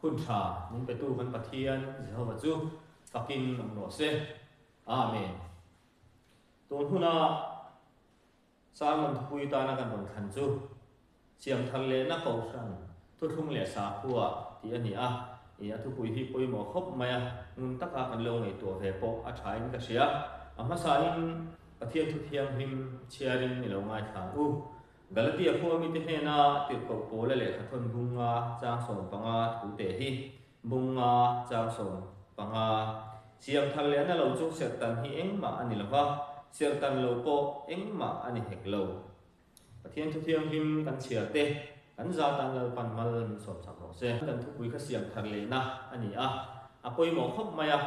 Hun tha min petu kan Pathian Jehova chu fakin awm rawh se. Amen. Tun huna Sermon thupui tana kan rawn thlan chu Siamthar lehna Kohhran Thuthlung leh Sakhua tih a ni a. I a thupui hi pawimawh khawp mai a, ngun taka kan lo ngaihtuah ve pawh a thain ka hria. A hmasain Pathian thu thianghlim chhiarin i lo ngaithla ang u. Galatia khua mite hnena tirhkoh Paula lehkha thawn bunga chang 15 thu teh hi bunga chang 15. Siamthar lehna lo chu serhtan hi engmah a ni lo va, serhtan lo pawh engmah a ni hek lo. Pathian thu thianghlim kan chhiar te, kan za tan Lalpan mal min sawm chak rawh se. Kan thupui kha siamthar lehna a ni a, a pawimawh khawp mai a.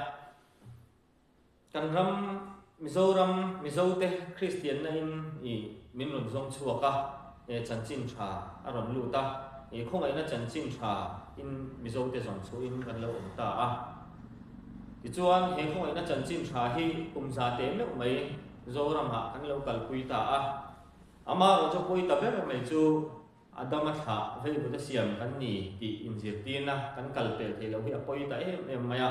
Kan ram Mizoram Mizote Kristianna in i min rawn zawng chhuak a, e chanchin tha a rawn lut a, e khawngaihna chanchin tha in Mizote zawn chhuah in kan lo awm ta a. Tichuan he khawngaihna chanchin tha hi kum za teh meuh mai Zoramah kan lo kalpui ta a. Amaherawhchu pawi ta ber mai chu Adama thlah veivut a siam kan ni tih inzirtirna kan kal pel theih loh hi a pawi ta em em mai a.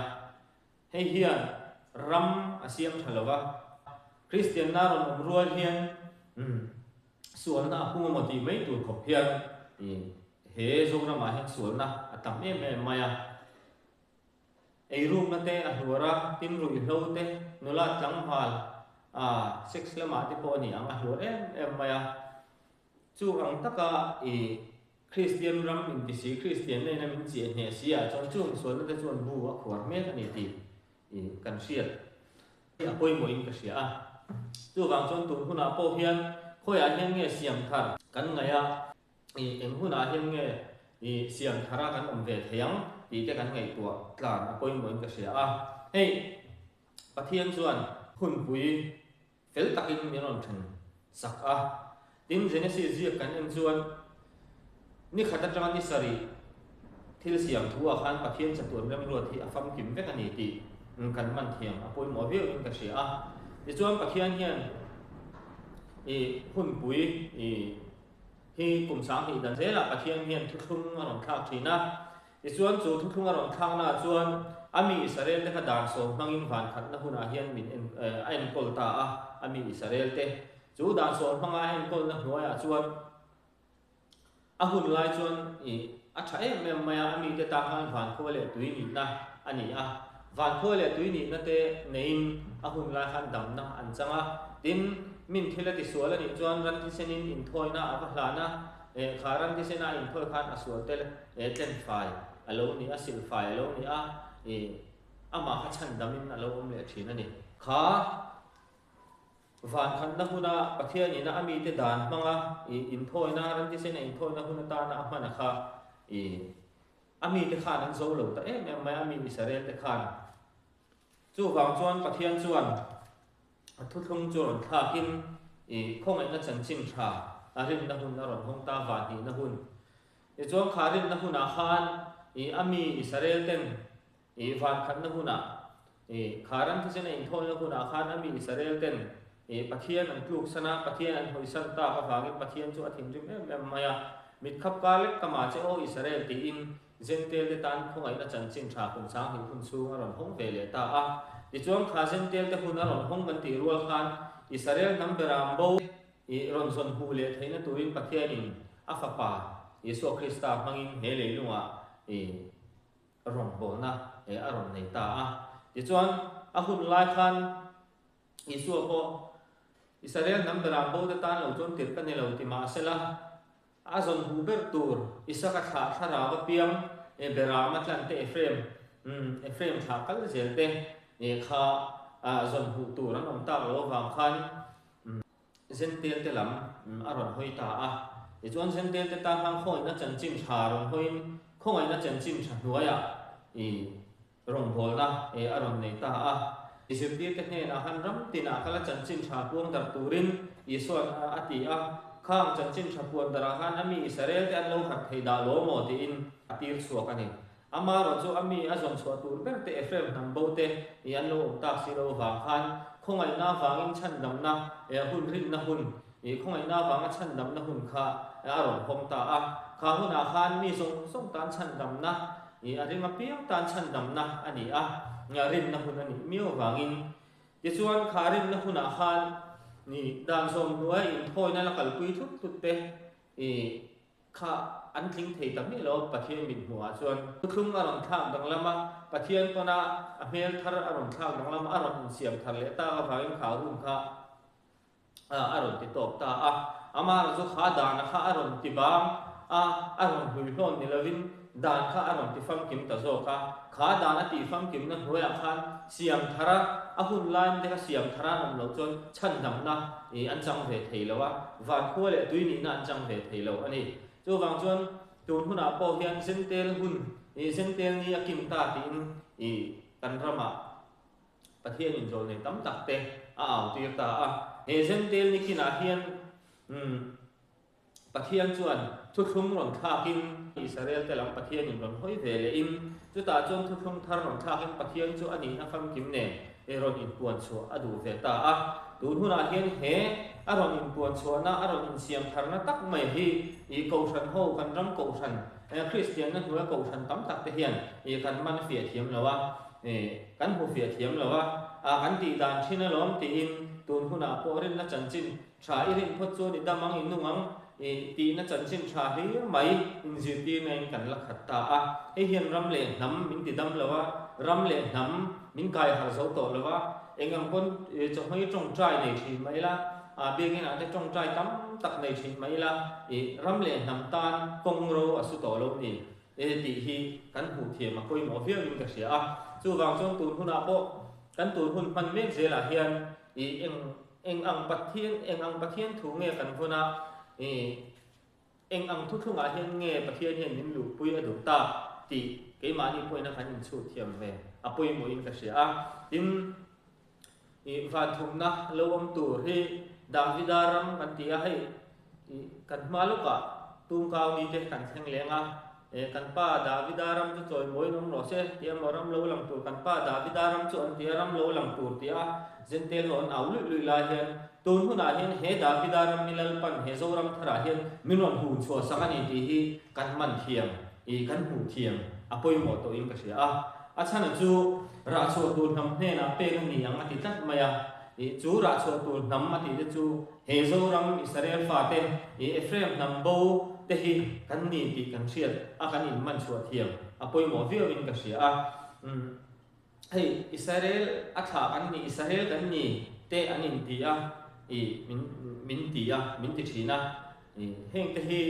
Hei hian ram a siam tha lo va, Kristianna rawn awm rual hian sualna a pung emaw tih mai tur khawp hian he Zoramah hian sualna a tam em em mai a. Eirukna te a hluar a, tin ruihhlo te, nula tlangval, sex lamah te pawh a ni ang a hluar em em mai a. Chu ang taka i Kristian ram inti si, Kristian nena min chiah hneh si ah chuan chung sualna te chuan bu a khuar mek a ni tih i kan hriat hi a pawimawhin ka hria a. Chuvang chuan tun hunah pawh hian khawiah hian nge siam thar kan ngaih a, i eng hunah hian nge i siam thara kan awm ve thei ang tih te kan ngaihtuah tlan a pawimawhin ka hria a. Hei Pathian chuan hunpui Fel takin min rawn then sak a. Tin, Genesis ziak kan en chuan ni khat atanga ni sarih thil siam thu ah khan Pathian chatuan remruat hi a famkim vek a ni tih kan man thiam a pawimawh viau in ka hria a. Tichuan Pathian hian i hunpui i hi kum 2000 dan zelah Pathian hian thuthlung a rawn thlak thin a. Tichuan, chu thuthlung a rawn thlaknaah chuan a mi Israel-te kha dan sawm hmangin van khatna hunah hian min en a enkawl ta a, a mi Israel-te. Chu dan sawm hmanga a enkawlna hnuaiah chuan a hun lai chuan i a tha em em mai a, a mite tan khan vankhua leh tui nihna a ni a. Vankhua leh tui nihna te neiin a hun lai khan damna an chang a. Tin, min thil a tisual a nih chuan ran thisenin inthawina a va hlan a, kha ran thisena a inthawi khan a sual tel e tlenfai a lo ni a, silfai a lo ni a, i amah kha chhandamin a lo awm leh thin a ni. Kha van khanna huna Pathianina a mite dan hmanga i inthawina, ran thisena inthawina hun atana a hmana kha i a mite khan an zo lo ta em em mai a, a mi Israel te khan. Chuvang chuan Pathian chuan a thuthlung chu rawn thlakin i khawngaihna chanchin tha a rinna hun a rawn hawng ta vanhnihna hun. Tichuan kha rinna hunah khan i a mi Israel ten i vankhatna hunah i kha ram thisen a inthawina hunah khan a mi Israel ten i Pathian an tluksan a, Pathian an hawisan tak avangin Pathian chu a thinrim em em mai a, Mitkhap kar lek ka mah che aw Israel tiin Jentail te tan khawngaihna chanchin tha kum 2000 hun chhung a rawn hawng ve leh ta a. Tichuan kha Jentail te hun a rawn hawng kan tih rual khan Israel hnam beram bo i rawn zawn hmuh leh theihna turin Pathianin a Fapa Isua Krista hmangin he leilungah i rawngbawlna a rawn nei ta a. Tichuan a hun lai khan Isua pawh Israel hnam beram bo te tan lo chuan tirh ka ni lo ti mahsela, A zawn hmuh ber tur Isaka thlah thlarau a piang e Beram a tlan te Ephraim umm Ephraim thlah kal zel te e kha a zawn hmuh tur an awm tak lo avang khan umm Zentel te lam umm a rawn hawi ta a. Tichuan Zentel te tan khan khawngaihna chanchin tha rawn hawiin khawngaihna chanchin tha hnuaiah i Rawngbawlna e a rawn nei ta a. I zirtirte hnenah khan ram tinah kala chanchin tha puang darh turin Isua'n a ti a. Khang chanchin tha puan darhah khan a mi Israelte an lo harh thei dah lo maw tiin a tir chhuak a ni. Amaherawh chu a mi a zawn chhuah tur berte Ephraim hnam bote i an lo awm tak si lo avang khan khawngaihna avangin chhandamna e hun rinna hun i khawngaihna avanga chhandamna hun kha a rawn hawng ta a. Kha hunah khan mi zawng zawng tan chhandamna. I a ring apiang tan chhandamna a ni a, rinna hun a nih miau avangin. Tichuan, kha rinna hunah khan i dan zawm hnuai inthawina la kalpui tlut tlut te i kha an tling thei ta miah lo a, Pathian mit hmuhah chuan. Thuthlung a rawn thlak danglam a, Pathian pawna a hmel thar a rawn thlak danglam a, a rawn insiam thar leh tak avangin kha hun kha a rawn ti tawp ta a. Amah chu kha dana kha a rawn ti bang a, a rawn hlui hlawn ni lovin dan kha a rawn ti famkim ta zawk a. Kha dan a tih famkimna hnuaiah khan siam thar a, a hun lain te kha siam thar an awm loh chuan chhandamna ih an chang ve thei lo a, vankhua leh tui nihna an chang ve thei lo a ni. Chuvang chuan tun hunah pawh hian Zentel hun ih Zentel ni a kim ta tiin ih kan ramah Pathianin zawlnei tam tak te a au tir ta a. He Zentel ni kinah hian umm Pathian chuan thuthlung rawn thlakin Israel te lam Pathianin rawn hawi ve lehin chutah chuan thuthlung thar rawn thlakin Pathian chu a nihna famkim nen rawn inpuan chhuah a duh ve ta a. Tun hunah hian he a rawn inpuan chhuahna, a rawn insiam tharna tak mai hi i Kohhran ho, kan ram Kohhran, Kristianna hnuaia Kohhran tam tak te hian i kan man fiah thiam lo a, kan hmu fiah thiam lo a, kan tih dan thin alawm tiin tun hunah pawh rinna chanchin Tha i rin phawt chuan i dam ang, i nung ang i tihna chanchin tha hlir mai inzirtirna in kan la khat ta a. Hei hian ram leh hnam min ti dam lo a, ram leh hnam min kai harh zo tawh lo a, eng ang pawn chawhmei tawngtai nei thin mah ila, biakin ah te tawngtai tam tak nei thin mah ila, i ram leh hnam tan kawng ro a su tawh lo ni e tih hi kan hmuh thiam a pawimawh viau in ka hria a. Chuvang chuan tun hunah pawh kan tun hun hman mek zelah hian i eng Eng ang Pathian, eng ang Pathian thu nge kan vawn a, i eng ang thuthlungah hian nge Pathian hian min luhpui a duh tak tih keimahni pawhin a kan inchhut thiam ve a pawimawhin ka hria a. Tin, i vanthumna lo awm tur hi Davida ram kan ti a, hei i kan hma lawkah tumkau ni te kan thleng leng a, E, kan pa Davida ram chu chawimawiin awm rawh se, tia maw ram lo lang tur, kan pa Davida ram chu an ti a, ram lo lang tur tia Zentel ho an au luih luih lai hian, tun hunah hian he Davida ram mi Lalpan he Zoram tharah hian min rawn hun chhuah sak a ni tih hi kan man thiam, i kan hmuh thiam a pawimawh tawhin ka hria a. A chhana chu rah chhuah tur hnam hnenah pek a ni ang a ti tlat mai a, i chu rah chhuah tur hnam a tih te chu He Zoram Israel fate i Ephraim hnam bo te hi kan ni tih kan hriat a kan in man chhuah thiam a pawimawh viau in ka hria a. Umm hei Israel a thlah kan ni Israel kan ni te an in ti a i min min ti a min ti thin a i heng te hi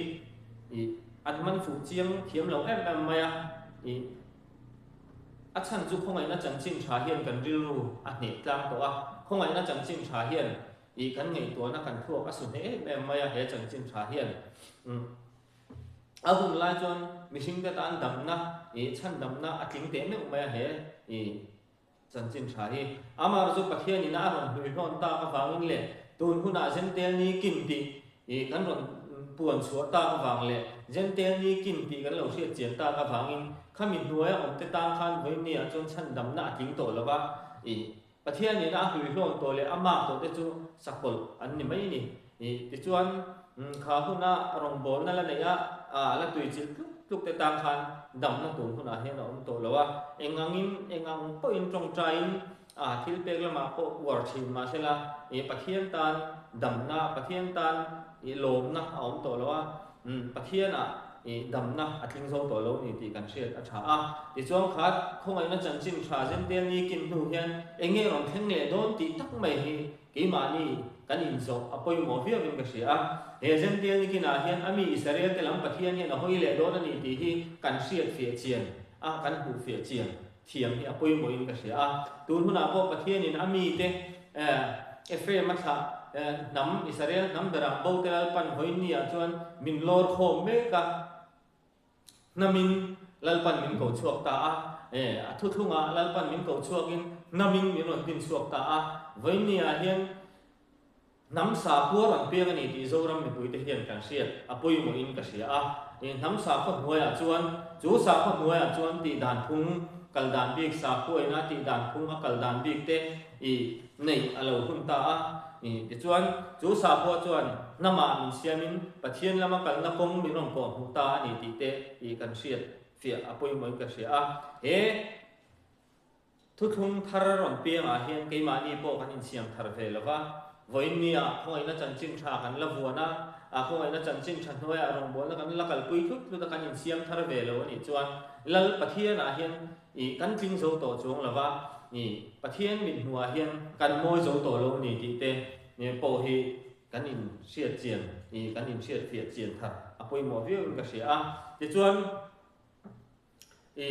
i an man fuh chiang thiam lo em em mai a i a chhan chu khawngaihna chanchin tha hian kan rilru a hneh tlang tawh a khawngaihna chanchin tha hian Ih kan ngaihtuahna kan thluak a su hneh em em mai a he chanchin tha hian. Umm a hun lai chuan mihringte tan damna ih chhandamna a tling teh meuh mai a he ih chanchin tha hi. Amah chu Pathianin a rawn hlui hlawn tak avangin leh tun hunah Zentel ni kin tih ih kan rawn puan chhuah tak avang leh Zentel ni kin tih kan lo hriat chian tak avangin khami hnuaia awmte tan khan vawinia chuan chhandamna a tling tawh lova ih Pathianin a hlui hlawn tawh leh a mak tawh te chu sakawlh an ni mai a ni. Tichuan, kha huna rawngbawlna la neih a, la tuichilh tluk tluk te tan khan damna tun hunah hian a awm tawh lo a. Eng angin, eng ang pawhin tawngtaiin thil pek lamah pawh uar thin mahsela, Pathian tan damna, Pathian tan lawmna a awm tawh lo a. Pathianah i damna a tling zo tawh lo ni tih kan hriat a tha a. Tichuan kha khawngaihna chanchin tha Zentel ni kin hnu hian eng nge rawn thleng leh dawn tih tak mai hi keimahni kan inzawh a pawimawh viauin ka hria a. He Zentel ni kinah hian a mi Israel te lam Pathian hian a hawi leh dawn a ni tih hi kan hriat fiah chian a, kan hmuh fiah chian thiam hi a pawimawhin ka hria a. Tun hunah pawh Pathianin a mite Ephraim a thlah hnam, Israel hnam berah bo te Lalpan vawiinniah chuan min lawr khawm mek a, hnamin Lalpan min ko chhuak ta a, a thuthlungah Lalpan min ko chhuakin hnamin min rawn din chhuak ta a, vawiinniah hian Hnam sakhua rawn piang a ni tih Zoram mipuite hian kan hriat a pawimawhin ka hria a. Hnam sakhua hnuaiah chuan, chu sakhua hnuaiah chuan tih dan phung kal dan bik, sakhua ina tih dan phung a kal dan bik te i neih a lo hun ta a. Tichuan, chu sakhua chuan hnamah min siamin Pathian lama kalna kawng min rawn kawhhmuh ta a ni tih te i kan hriat. fiah a pawimawhin ka hria a. He thuthlung thar rawn piangah hian keimahni pawh kan insiam thar ve lo va, vawiin nia khawngaihna chanchin tha kan la vuan a, a khawngaihna chanchin tha hnuaiah rawngbawlna kan la kalpui tlut tlut a kan insiam thar ve lo a nih chuan Lal Pathianah hian i kan tling zo tawh chuang lo va, i Pathian mithmuhah hian kan mawi zo tawh lo a ni tih te pawh hi kan inhriat chian i kan inhriat fiah chian thar a pawimawh viau in ka hria a. Tichuan i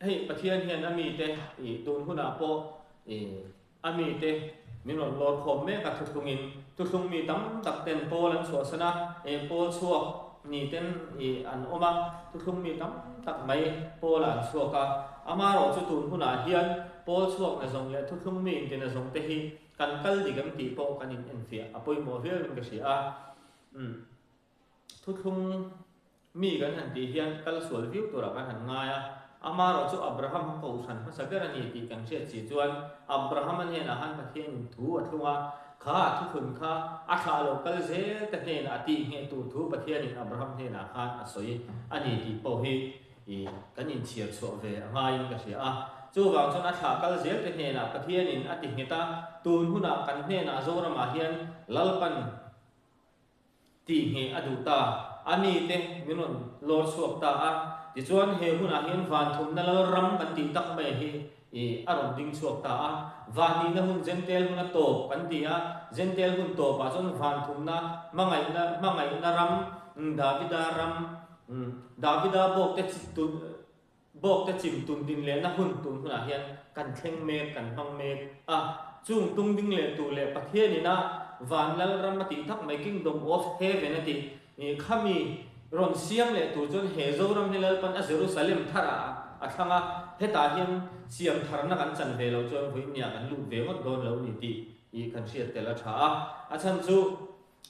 hei Pathian hian a mite i tun hunah pawh i a mite min rawn lawr khawm mek a thuthlungin thuthlung mi tam tak ten pawl an chhuahsan a, e pawl chhuak ni ten i an awm a, thuthlung mi tam tak mai pawl ah an chhuak a, amaherawh chu tun hunah hian pawl chhuak na zawng leh thuthlung mi inti na zawng te hi Kan kal dik em tih pawh kan in enfiah a pawimawh viau in ka hria a. Umm thuthlung mi kan han tih hian kal sual viau turah kan han ngai a, amaherawh chu Abraham a kohhran hmasa ber a ni tih kan hriat si chuan Abraham-a hnenah khan Pathianin thu a thlung a, kha a thuthlun kha a thlah lo kal zel te hnenah a tih ngheh tur thu Pathianin Abraham hnenah khan a sawi a ni tih pawh hi I kan inchhiar chhuah ve a ngaiin ka hria a. Chuvang chuan a thlah kal zel te hnenah Pathianin a ti nghet a, tun hunah kan hnenah Zoramah hian Lalpan tih ngheh a duh ta, a mi te min rawn lawr chhuak ta a. Tichuan he hunah hian Vanthumna Lalram kan tih tak mai hi i a rawn ding chhuak ta a. Vanihna hun Jentail hun a tawp kan ti a, Jentail hun tawpah chuan Vanthumna hmangaihna hmangaihna ram, Davida ram, Davida bawkte bawkte chim tun din lehna hun tun hunah hian kan thleng mek, kan hmang mek a. Chung tung ding leh tur leh Pathian ina van lal ram a tih tak mai Kingdom of Heaven a tih khami rawn siam leh tur chuan he Zoram hi Lalpan a Jerusalem tharah a thlang a, hetah hian siam tharna kan chan ve loh chuan vawiin kan lut ve ngawt dawn lo ni tih i kan hriat tel a tha a. A chhan chu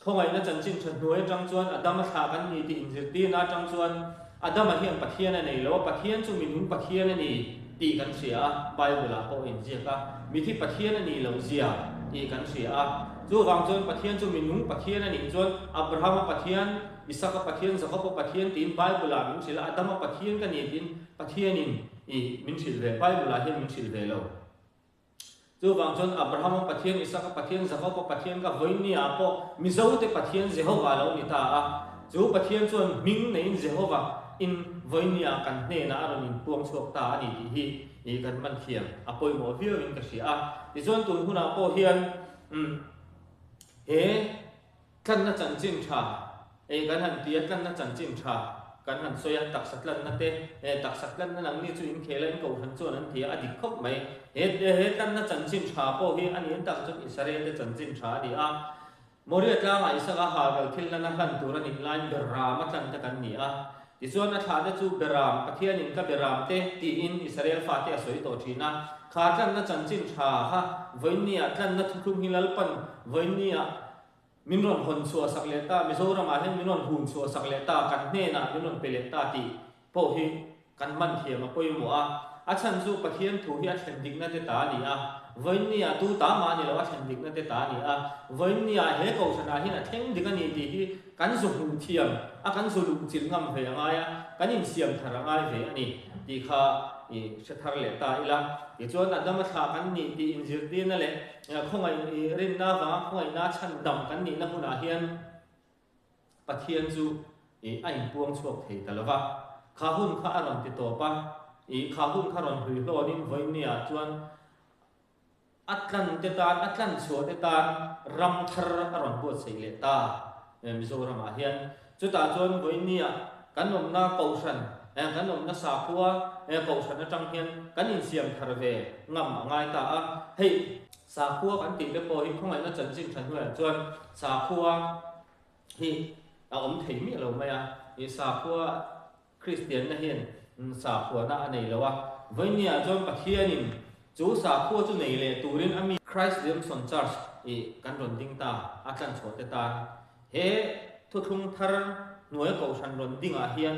Khawngaihna chanchin tha hnuai atang chuan Adama thlah kan ni tih inzirtirna atang chuan Adama hian Pathian a nei lo a, Pathian chu minung Pathian a ni tih kan hria a, Bible-ah pawh a inziak a, mithi Pathian a nih loh zia tih kan hria a. Chuvang chuan Pathian chu minung Pathian a nih chuan Abrahama Pathian, Isaka Pathian, Jakoba Pathian tiin Bible-ah min hrilh a, Adama Pathian ka ni tiin Pathianin i min hrilh ve, Bible-ah hian min hrilh ve lo. Chuvang chuan Abrahama Pathian, Isaka Pathian, Jakoba Pathian kha vawinia pawh Mizote Pathian Jehova a lo ni ta a. Chu Pathian chuan hming neiin Jehova in vawinia kan hnenah a rawn inpuang chhuak ta a ni tih hi kan man thiam a pawimawh viauin ka hria a. Tichuan tun hunah pawh hian he Tlanna chanchin tha, eh kan han ti a, tlanna chanchin tha kan han sawi a, taksa tlanna te, eh taksa tlanna nangni chu inkhel a, in kohhran chuan an ti a, a dik khawp mai. He he tlanna chanchin tha pawh hi a nih tak chuan Israel te chanchin tha a ni a. Moria tlangah Isaka halral thil hlana hlan tur a nih laiin Beram a tlan te kan ni a. Tichuan a thlah te chu Beram, Pathianin ka Beram te tiin Israel fate a sawi tawh thin a. Kha tlanna chanchin tha kha vawiinniah tlanna thuthlung hi Lalpan vawiinniah Min rawn hawn chhuah sak leh ta, Mizoramah hian min rawn hun chhuah sak leh ta, kan hnenah min rawn pe leh ta tih pawh hi kan man thiam a pawimawh a. A chhan chu Pathian thu hi a thlen dikna te ta a ni a, vawiinniah tu ta mah a ni lo, a thlen dikna te ta a ni a. Vawiinniah he kohhranah hian a thleng dik a ni tih hi kan zu hmuh thiam a, kan zu luh chilh ngam ve a ngai a, kan insiam thar a ngai ve a ni tih kha i hre thar leh ta ila. Tichuan Adama thlah kan nih tih inzirtirna leh Khawngaih i rinna avanga khawngaihna chhan dam kan nihna hmunah hian Pathian chu i a inpuang chhuak thei ta lo va. Kha hun kha a rawn ti tawp a, i kha hun kha rawn hlui hlawnin vawinia chuan a tlan te tan, a tlan chhuah te tan ram thar a rawn buatsaih leh ta Mizoramah hian. Chutah chuan vawinia kan awmna kohhran, kan awmna sakhua kohhran atang hian kan insiam thar ve ngam a ngai ta a. Hei sakhua kan tih te pawh hi khawngaihna chanchin tha hnuaiah chuan sakhua hi a awm thei miah lo mai a. I sakhua Kristianna hian sakhuana a nei lo a. Vawinia chuan Pathianin chu sakhua chu nei leh turin a mi Christ Redemption Church i kan rawn ding ta a tlanchhuah te tan He thuthlung thar hnuai kohhran rawn dingah hian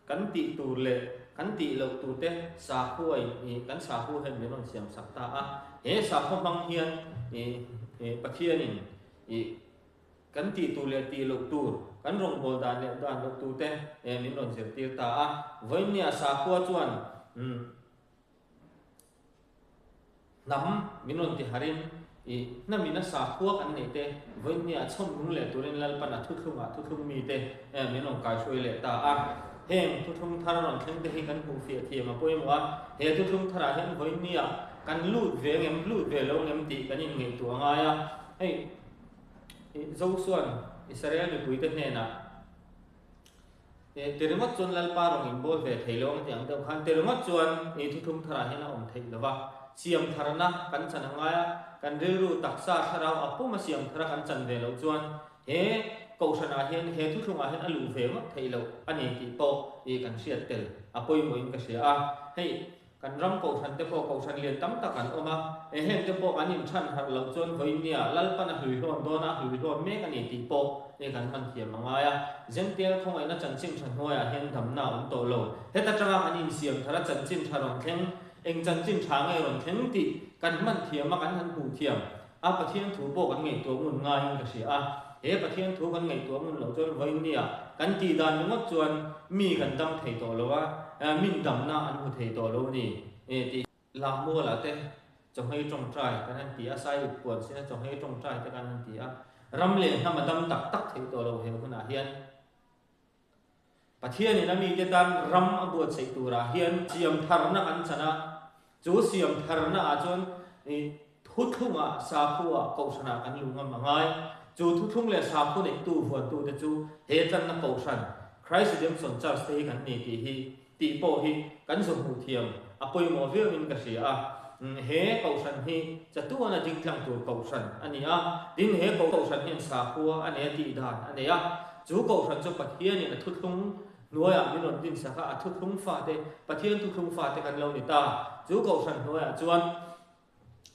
kan tih tur leh kan tih loh tur te sakhua in kan sakhua hian min rawn siam sak ta a. He sakhua hmang hian Pathianin kan tih tur leh tih loh tur. kan rawngbâwl dan leh dan loh tute min rawn zirtir ta a. Vawiinnia sakhua chuan hnam min rawn ti harin i hnamin a sakhua kan neih te vawiinnia chhawm nung leh turin Lalpan a thuthlungah thuthlung mite min rawn kaihruai leh ta a. Heng thuthlung thar rawn thleng te hi kan hmuh fiah thiam a pawimawh a, he thuthlung tharah hian vawiinnia kan lut ve ngem lut ve lo ngem tih kan inngaihtuah a ngai a. Hei Josua'n Israel mipuite hnenah, Ti ringawt chuan Lalpa rawn inbawl ve thei lo ang tih ang deuh khan ti ringawt chuan i thuthlung tharah hian a awm theih lo va. Siam tharna kan chan a ngai a, kan rilru taksa thlarau a puma siam thara kan chan ve loh chuan he kohhranah hian he thuthlungah hian a luh ve ngawt theih loh a ni tih pawh i kan hriat tel a pawimawhin ka hria a. Hei Kan ram kohhran te pawh kohhran lian tam tak an awm a, e heng te pawh an inthan harh loh chuan vawinia Lalpan a hluihlawn dawn a, a hluihlawn mek a ni tih pawh e kan hman thiam a ngai a. Zengtial khawngaihna chanchin tha hnuaiah hian damna a awm tawh lo. Heta tanga kan insiam thar a chanchin tha rawn thleng, eng chanchin tha nge rawn thleng tih kan hman thiam a, kan han hmuh thiam a, Pathian thu pawh kan ngaihtuah ngun ngaiin ka hria a. He Pathian thu kan ngaihtuah ngun loh chuan vawinia kan tih dan ringawt chuan mi kan dam thei tawh lo a, min damna an hmu thei tawh lo a ni tih. Lammualah te chawhmei tawngtai kan han ti a, sai ip puan sina chawhmei tawngtai te kan han ti a, ram leh hnam a dam tak tak thei tawh lo he hunah hian. Pathianin a mite tan ram a buatsaih turah hian siam tharna kan chan a, chu siam tharna ah chuan thuthlungah sakhua kohhranah kan luh ngam a ngai. Chu thuthlung leh sakhu neihtu vuantute chu he tlanna kohhran, Christ Redemption Church te hi kan ni tih hi tih pawh hi kan zawhmuh thiam a pawimawh viauin ka hria a. He kohhran hi chatuana ding tlang tur kohhran a ni a, tin he kohhran hian sakhua a nei a tih dan a nei a. Chu kohhran chu Pathianin a thuthlung hnuaiah min rawn dinsak a, a thuthlung fate, Pathian thuthlung fate kan lo ni ta. Chu kohhran hnuaiah chuan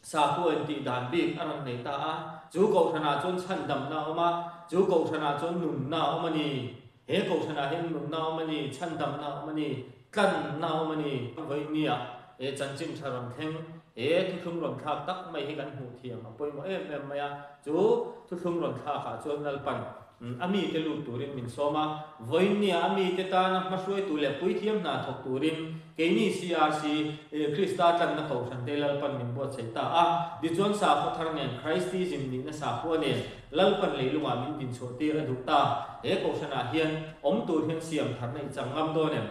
sakhua intih dan bik a rawn nei ta a, chu kohhranah chuan chhandamna a awm a, chu kohhranah chuan nunna a awm a ni. He kohhranah hian nunna a awm a ni, chhandamna a awm a ni, tlanna a awm a ni. Vawinia he chanchin tha rawn thleng, he thuthlung rawn thlak tak mai hi kan hmuh thiam a pawimawh em em mai a. Chu thuthlung rawn thlakah chuan Lalpan a mite lut turin min sawm a, vawiinnia a mite tana hmahruaitu leh puithiam hna thawk turin keini CRC, Krista tlanna kohhrante Lalpan min buatsaih ta a. Tichuan sakhaw thar nen Christism nihna sakhua nen Lalpan leilungah min dinchhuah tir a duh ta. He kohhranah hian awm tur hian siam tharna i chang ngam dawn em?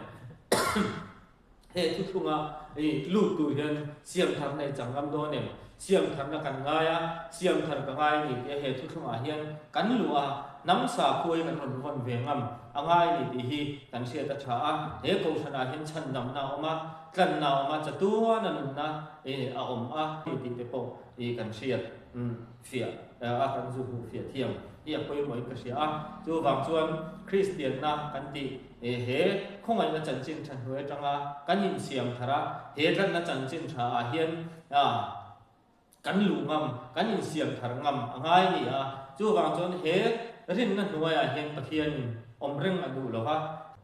He thuthlunga i lut tur hian siam tharna i chang ngam dawn em? Siam tharna kan ngai a, siam thar ka ngai a ni tih a he thuthlungah hian kan luh a, hnam sakhua hi kan rawn vawn ve ngam a ngai a ni tih hi kan hriat a tha a. He kohhranah hian chhandamna a awm a, tlanna a awm a, chatuana nunna a awm a ni tih te pawh i kan hriat fiah a, kan zu hmuh fiah thiam hi a pawimawhin ka hria a. Chuvang chuan Kristianna kan tih He khawngaihna chanchin tha hnuai atanga kan insiam thar a, he tlanna chanchin tha ah hian kan luh ngam, kan insiam thar ngam a ngai a ni a. Chuvang chuan he rinna hnuaiah hian Pathianin awm reng a duh lo va,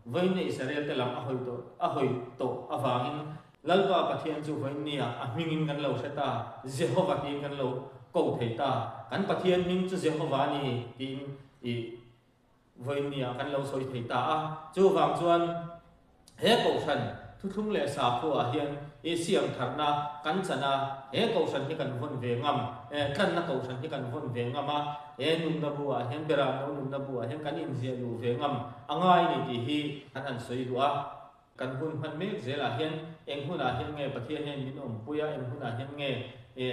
vawiin Israel te lam a hawi tawh a hawi tawh avangin Lalpa Pathian chu vawiinniah a hmingin kan lo hre ta, Jehova tiin kan lo ko thei ta. Kan Pathian hming chu Jehova a ni tiin i Vawiinniah kan lo sawi thei ta a, chuvang chuan he kohhran thuthlung leh sakhuaah hian i siam tharna kan chan a, he kohhran hi kan vawn ve ngam, tlanna kohhran hi kan vawn ve ngam a, he nunna buah hian Beramno nunna buah hian kan inziah luh ve ngam a ngai a ni tih hi kan han sawi duh a. Kan hun hman mek zelah hian eng hunah hian nge Pathian hian min awmpui a, eng hunah hian nge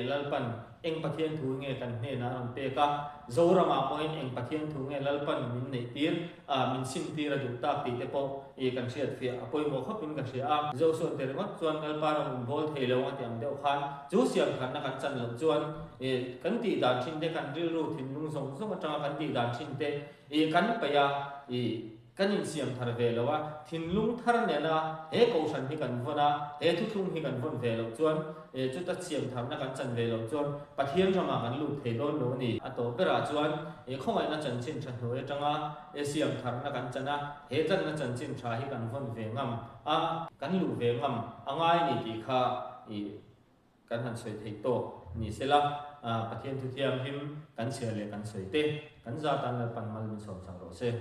Lalpan eng Pathian thu nge kan hnenah a rawn pek a, Zoramah pawhin eng Pathian thu nge Lalpan min neihtir a, min simtir a duh tak tih te pawh kan hriatfiah a pawimawh khawpin ka hria a. Joshua te ringawt chuan Lalpa ram um bawl thei lo a ti ang deuh khan chu siamtharna kan chan loh chuan kan tih dan thin te, kan rilru thinlung zawng zawng atanga kan tih dan thin te kan paih a. Kan insiam thar ve lo a, thinlung thar nena he kohhran hi kan vawn a, he thuthlung hi kan vawn ve loh chuan, chuta siam tharna kan chan ve loh chuan Pathian ramah kan lut thei dawn lo a ni. A tawp berah chuan khawngaihna chanchin tha hnuai atanga siam tharna kan chan a, he tlanna chanchin tha hi kan vawn ve ngam a, kan luh ve ngam a ngai a ni tih kha kan han sawi thei tawk ni sela, Pathian thuthianghlim kan chhiar leh kan sawi te kan zatan Lalpan mal min sawm chang rawh se.